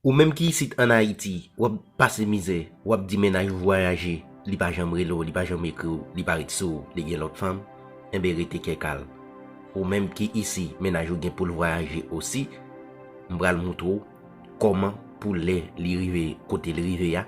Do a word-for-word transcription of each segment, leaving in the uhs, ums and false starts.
Ou menm ki isit ann Ayiti, w ap pase mizè, w ap di mennaj ou vwayaje, li pa janm rele w, li pa janm ekri w, li pa ret sou w, li gen lòt fanm, enben rete kè kal. Ou menm ki isi, mennaj ou gen pou l vwayaje osi, m pral moutre w kòman pou lè li rive kote li rive a,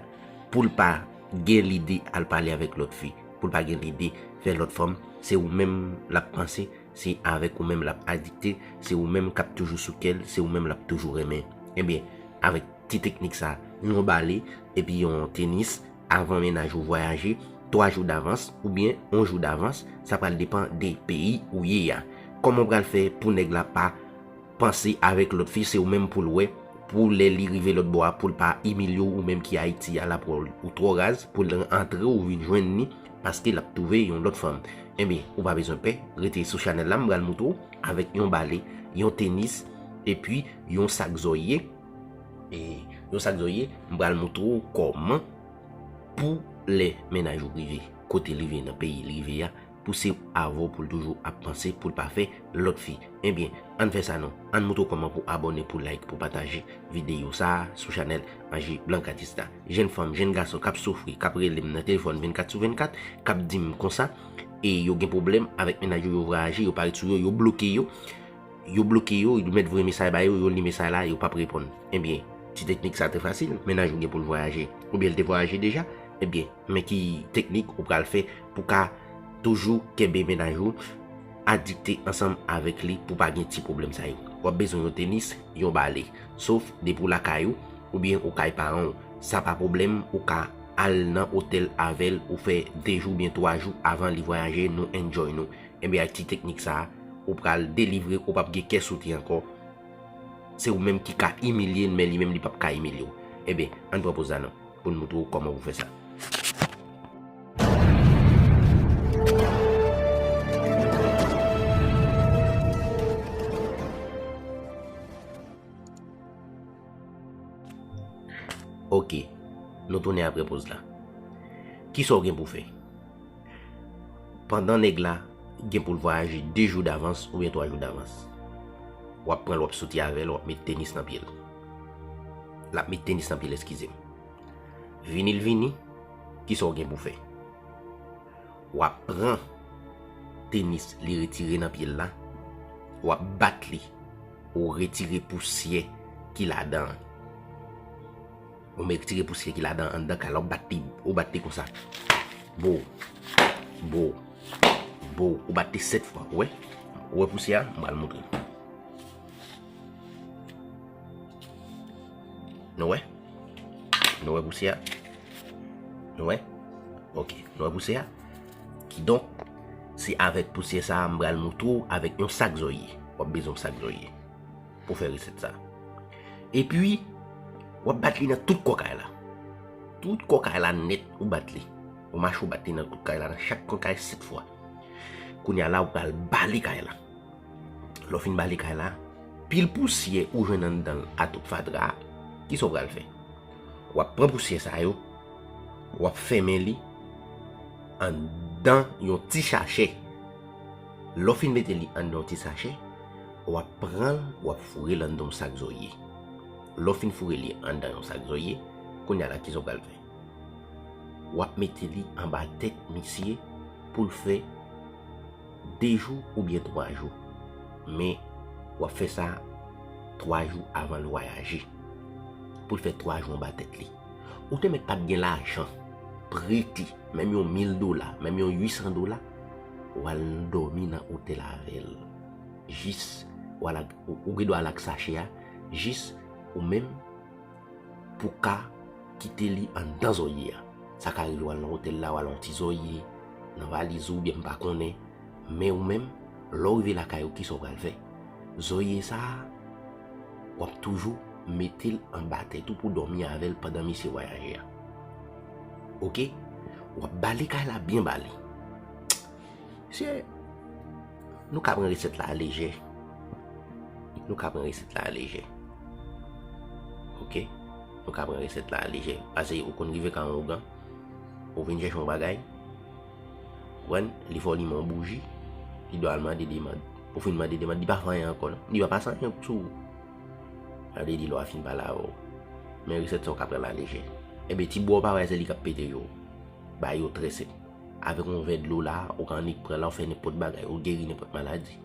pou l pa gen lide al pale avèk lòt fi, pou l pa gen lide fè lòt fanm, se ou menm l ap panse, se avèk ou menm l ap adikte, se ou menm k ap toujou sou kè l, se ou menm l ap toujou renmen. Ebyen, avèk ti teknik sa, yon bale epi yon tenis, avan mennaj ou vwayaje, twa jou davans oubyen yon jou davans, sa pral depann de peyi ou ye a. Kòman w pral fè pou nèg la pa panse avèk lòt fi, se ou menm pou l wè, pou lè li rive lòt bò a, pou l pa imilye w, ou menm ki Ayiti a, la pou ou twò raz, pou l antre ou vin jwenn li, paske l ap twouve yon lòt fanm. Ebyen, ou pa bezwen pè, rete sou chanèl la, m pral moutre w avèk yon bale, yon tenis, epi yon sak zòrye, e yon sak zòrye, m pral moutre w kòman pou lè mennaj ou rive, kote li rive nan peyi li rive a, pou se avè w pou l toujou ap panse pou l pa fè lòt fi. Ebyen, ann fè sa non. Ann moutre w kòman pou abòne, pou like, pou pataje videyo sa a sou chanèl Angie Blancatista. Jèn fanm, jèn gason k ap soufri, k ap rele m nan telefòn vennkat sou vennkat, k ap di m konsa, e yo gen pwoblèm avèk mennaj yo, yo vwayaje, yo pa ret sou yo, yo bloke yo, yo bloke yo, yo mèt voye mesaj ba yo, yo li mesaj la, yo p ap reponn. Ebyen, ti teknik sa trè fasil, mennaj ou gen pou l vwayaje, oubyen l te vwayaje deja, ebyen, men ki teknik ou pral fè pou ka toujou kenbe mennaj ou adikte ansanm avèk li pou pa gen ti pwoblèm sa yo. W ap bezwen yon tenis, yon bale. Sof depi w lakay ou, oubyen ou kay paran w, sa pa pwoblèm, ou ka al nan otèl avè l, ou fè de jou oubyen twa jou avan li vwayaje, nou enjoy nou. Ebyen, ak ti teknik sa a, ou pral delivre, ou p ap gen kè sote ankò. Se ou menm ki ka imilye l, men li menm li p ap ka imilye w. Ebyen, ann pran poz la non, pou n moutre w kòman pou fè sa. Ok, nou tounen apre poz la. Kisa w gen pou fè? Pandan nèg la gen pou l vwayaje de jou davans oubyen twa jou davans, w ap pran l, w ap soti avè l, w ap met tenis nan pye l. L ap met tenis nan pye l, eskize m. Vini l vini, kisa w gen pou fè? W ap pran tenis li retire nan pye l la, w ap bat li, ou retire pousyè ki ladan an. Ou retire pousyè ki ladan anndan kay la, ou bat li, ou bat li konsa. Bo, bo, bo, ou bat li sèt fwa, ou wè? Ou wè pousyè a? M pral montre. Nou wè? Nou wè pousyè a? Nou wè? Ok, nou wè pousyè a? Kidonk, se avèk pousyè sa a m pral montre w avèk yon sak zòrye. W ap bezwen yon sak zòrye pou fè resèt sa. Epi, w ap bat li nan tout kò kay la. Tout kò kay la nèt, ou bat li. Ou mache, ou bat li nan tout kay la, nan chak kwen kay sèt fwa. Kounye a la, ou pral bale kay la. Lè w fin bale kay la, pil pousyè ou jwenn anndan l a tout fatra a, kisa w pral fè? W ap pran pousyè sa yo, w ap fèmen li anndan yon ti sachè. Lè w fin mete li anndan yon ti sachè, w ap pran l, w ap foure l anndan yon sak zòrye. Lè w fin foure li anndan yon sak zòrye, kounye a la, kisa w pral fè? W ap mete li anba tèt misye pou l fè de jou oubyen twa jou. Men, w ap fè sa twa jou avan l vwayaje. Pou l fè twa jou anba tèt li. Ou te mèt pa t gen lajan, prete, menm yon mil dola, menm yon uit san dola, w al dòmi nan otèl avè l. Jis, w al ak, ou, ou gen dwa al ak sachè a, jis ou menm pou ka kite li anndan zòrye a. Sa ka rive w al nan otèl la, w al yon ti zòrye nan valiz ou, oubyen m pa konnen. Men ou menm, lè w rive lakay ou, kisa w pral fè? Zòrye sa a, w ap toujou mete l anba tèt ou pou w dòmi avè l pandan misye vwayaje a. Oke? W ap bale kay la byen bale. Mesye, nou ka pran resèt la lejè. Nou ka pran resèt la lejè. Oke? Nou ka pran resèt la lejè. Pase ou konn rive ka yon ougan, ou vin chèche yon bagay, ou konprann, li fè w limen yon bouji, li dwe al mande demann. Ou fin mande demann, li pa fè anyen ankò non. Li pa pase anyen sou ou. Sa vle di lè w a fin pale avè w, Men resèt sa w ka pran l alejè. Ebyen, ti bwa w pa wè se li k ap pete yo. Ba yo trè senp. Avèk yon vè dlo la, ou ka annik pran la, ou fè nenpòt bagay, ou geri nenpòt maladi.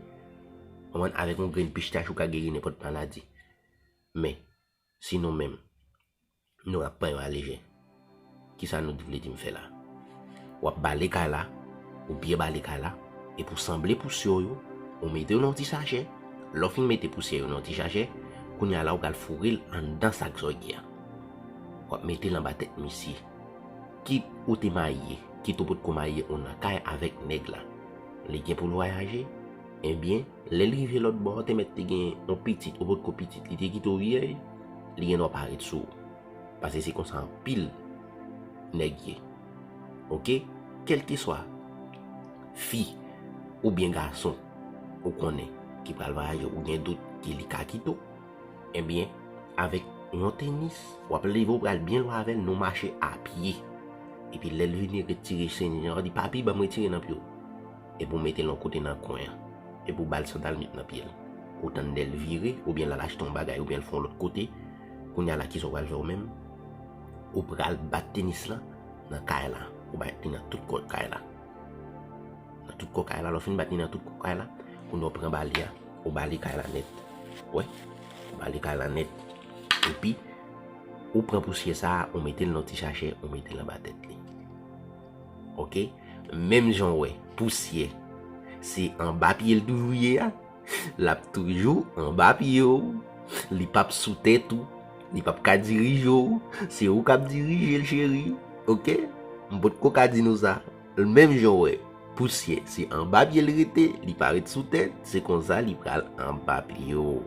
Ou konprann? Avèk yon grenn pistach, ou ka geri nenpòt maladi. Men, si nou menm, nou ap pran yo alejè, kisa nou vle di m fè la? W ap bale kay la, ou byen bale kay la, epi w sanble pousyè w yo, ou mete yo nan yon ti sachè. Lè w fin mete pousyè yo nan yon ti sachè, kounye a la, ou pral foure l anndan sak zòrye a. W ap mete l anba tèt misye. Kit ou te marye, kit ou potko marye, ou nan kay avèk nèg la. Li gen pou l vwayaje, ebyen, lè l rive lòt bò, te mèt te gen yon pitit, ou potko pitit, li te kite w vyèj, li gen dwa pa ret sou ou. Paske se konsa anpil nèg ye. Oke? Kèlkeswa fi oubyen gason ou konnen ki pral vwayaje, ou gen dout ke li ka kite w, ebyen, avèk yon tenis, w ap leve, w pral byen lwen avè l, nou mache a pye. Epi lè l vini retire senyen an, di, "Papi, ban m retire nan pye w." Epi w mete l yon kote nan kwen an. Epi w ba l sandal, met nan pye l. Ou tann lè l vire, oubyen l al achte yon bagay, oubyen l fè yon lòt kote. Kounye a la, kisa w pral fè ou menm? Ou pral bat tenis lan nan kay la. Ou bat li nan tout kò kay la. Nan tout kò kay la, lè w fin bat li nan tout kò kay la, kounye a w pran bale a, ou bale kay la nèt. Wè? Ou bale kay la nèt. Epi, ou pran pousyè sa a, ou mete l nan ti sachè, ou mete l anba tèt li. Oke? Menm jan w wè, pousyè, se anba pye l toujou ye a, l ap toujou anba pye w. Li p ap sou tèt ou. Li p ap ka dirije w. Se ou k ap dirije l, cheri. Oke? M potko ka di nou sa. Menm jan w wè, pousyè, se anba pye l rete, li pa ret sou tèt, se konsa li pral anba pye w.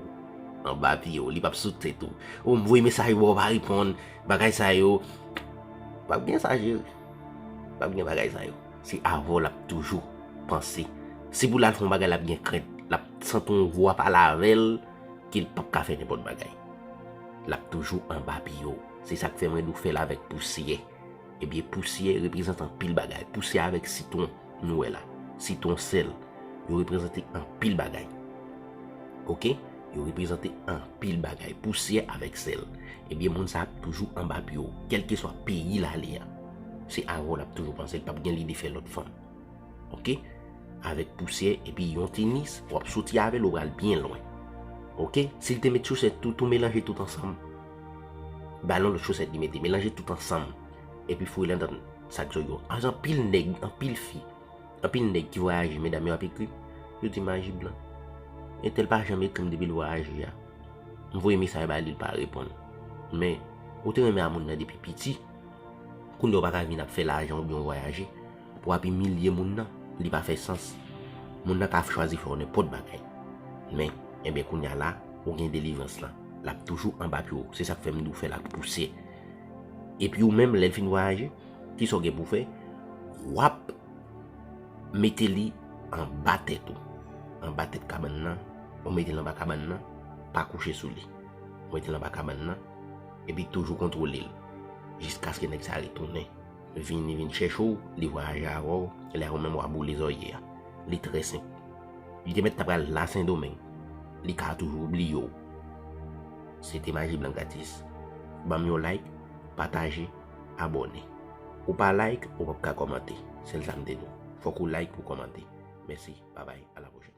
Anba pye w, li p ap sou tèt ou. Ou, m voye mesaj ba w, pa reponn, bagay sa yo. P ap gen sa, cheri. P ap gen bagay sa yo. Se avè w l ap toujou panse. Si pou l al fè yon bagay, l ap gen krent. L ap santi yon vwa pale avè l ke l p ap ka fè nenpòt bagay. L ap toujou anba pye w. Se sa k fè mwen di w fè l avèk pousyè. Ebyen, pousyè reprezante anpil bagay. Pousyè avèk sitwon, nou wè la. Sitwon, sèl. Yo reprezante anpil bagay. Oke? Yo reprezante anpil bagay. Pousyè avèk sèl. Ebyen, moun sa ap toujou anba pye w, kèlkeswa peyi l ale a. Se avè w l ap toujou panse, l p ap gen lide fè lòt fanm. Oke? Avèk pousyè, epi yon tenis, w ap soti avè l, ou pral byen lwen. Oke? Si l te met chosèt tou, tou melanje tout ansanm. Ba l yon lòt chosèt li mete, melanje tout ansanm. Epi foure l anndan sak zòrye w. Anpil nèg, anpil fi, anpil nèg ki vwayaje, medam yo ap ekri, yo di, "Maji blan. Entèl pa janm ekri m depi l vwayaje a. M voye mesaj ba li, li pa reponn." Men, ou te renmen a moun nan depi piti. Kounye a w pa ka vin ap fè lajan oubyen w vwayaje pou w ap imilye moun nan. Li pa fè sans. Moun nan ka chwazi fè w nenpòt bagay. Men, ebyen, kounye a la, ou gen delivrans lan. L ap toujou anba pye w. Se sa k fè m di w fè l ak pousyè. Epi ou menm, lè l fin vwayaje, kisa w gen pou w fè? W ap mete li anba tèt ou. Anba tèt kabann nan, ou mete l anba kabann nan, pa kouche sou li. Ou mete l anba kabann nan, epi toujou kontwole l. Jiskaske nèg sa retounen. Vini, vin chèche w, li vwayaje avè w, lè a ou menm w a boule zòrye a. Li trè senp. Li te mèt ta pral la Sendomeng. Li ka toujou bliye w. Se te Maji Blan gratis. Ban m yon like, pataje, abòne. Ou pa like, ou p ap ka kòmante. Sèl sa m te di w. Fòk ou like pou kòmante. Mèsi, babay, a la pwochèn.